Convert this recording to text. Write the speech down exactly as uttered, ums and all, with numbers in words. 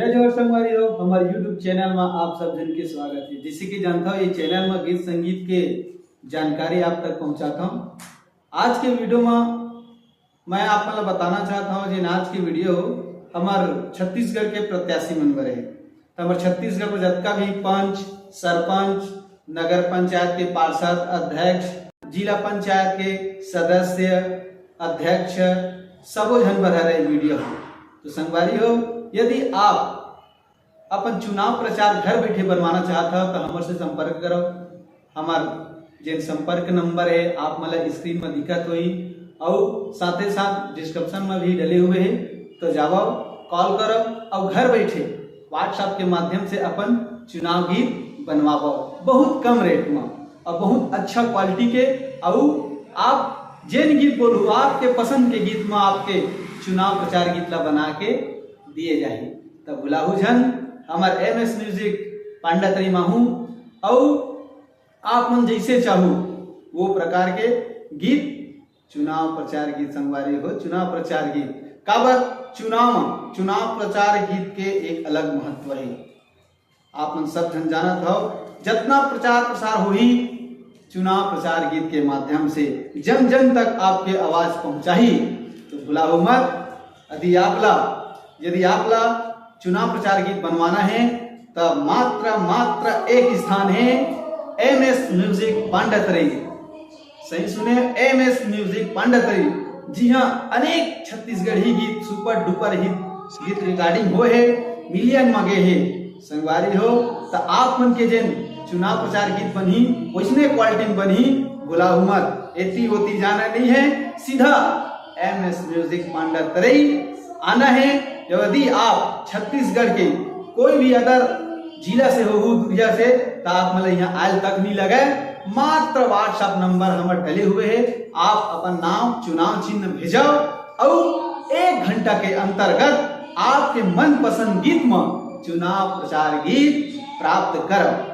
जय जोहार संगवारी हो, हमर YouTube चैनल में आप सब जन के स्वागत है। जैसे कि जानता हो, ये चैनल में गीत संगीत के जानकारी आप तक पहुंचाता हूँ। आज के वीडियो में मैं आप मन ला बताना चाहता हूँ, जिन आज के वीडियो हमर छत्तीसगढ़ के प्रत्याशी मन बर है। तो हमर छत्तीसगढ़ में जतका भी पंच, सरपंच, नगर पंचायत के पार्षद, अध्यक्ष, जिला पंचायत के सदस्य, अध्यक्ष, सबो झन बर हरे वीडियो ह। तो संगवारी हो, यदि आप अपन चुनाव प्रचार घर बैठे बनवाना चाहत हव, तो हमर से संपर्क करव। हमर जेन संपर्क नंबर है, आप मन ला स्क्रीन में दिखत होही, अउ साथे साथ डिस्क्रिप्शन में भी डले हुए है, तो जावव, कॉल करव, अउ घर बैठे WhatsApp के माध्यम से अपन चुनाव गीत बनवावव, बहुत कम रेट में और बहुत अच्छा क्वालिटी के। अउ आप जेन गीत बोलहू, आपके पसंद के गीत में आपके चुनाव प्रचार गीत ला बना के दिए जाही। तब भुलाहू झन, हमर एम एस म्यूजिक पांडातरी माहू, अउ आप मन जैसे चाहू वो प्रकार के गीत, चुनाव प्रचार गीत संगवारी हो, चुनाव प्रचार गीत। काबर चुनाव, चुनाव प्रचार गीत के एक अलग महत्व है। आप मन सब झन जानत हव, जतना प्रचार प्रसार होही चुनाव प्रचार गीत के माध्यम से, जन जन तक आपके आवाज पहुंचाही। तो भुलाहू मत, यदि आप ला, यदि आप ला चुनाव प्रचार गीत बनवाना है, तो मात्र, मात्र एक स्थान है, एम एस म्यूजिक पांडातरी। सही सुने, एम एस म्यूजिक पांडातरी, जिहां अनेक छत्तीसगढ़ी गीत, सुपर डुपर हिट गीत रिकॉर्डिंग होए है, मिलियन में गे है। संगवारी हो, तो आप मन के जेन चुनाव प्रचार गीत बनही, वैसने क्वालिटी में बनही, भुलाहू मत। एती ओती जाना नहीं है, सीधा एम एस म्यूजिक पांडातरी आना है। यदि आप छत्तीसगढ़ के कोई भी अदर जिला से होहू, दुरिहा से, तो आप मन ला यहाँ आयल तक नहीं लगे। मात्र WhatsApp नंबर हमर डले हुए है, आप अपन नाम, चुनाव चिन्ह भेजव, अउ एक घंटा के अंतर्गत आपके मनपसंद गीत में चुनाव प्रचार गीत प्राप्त करव।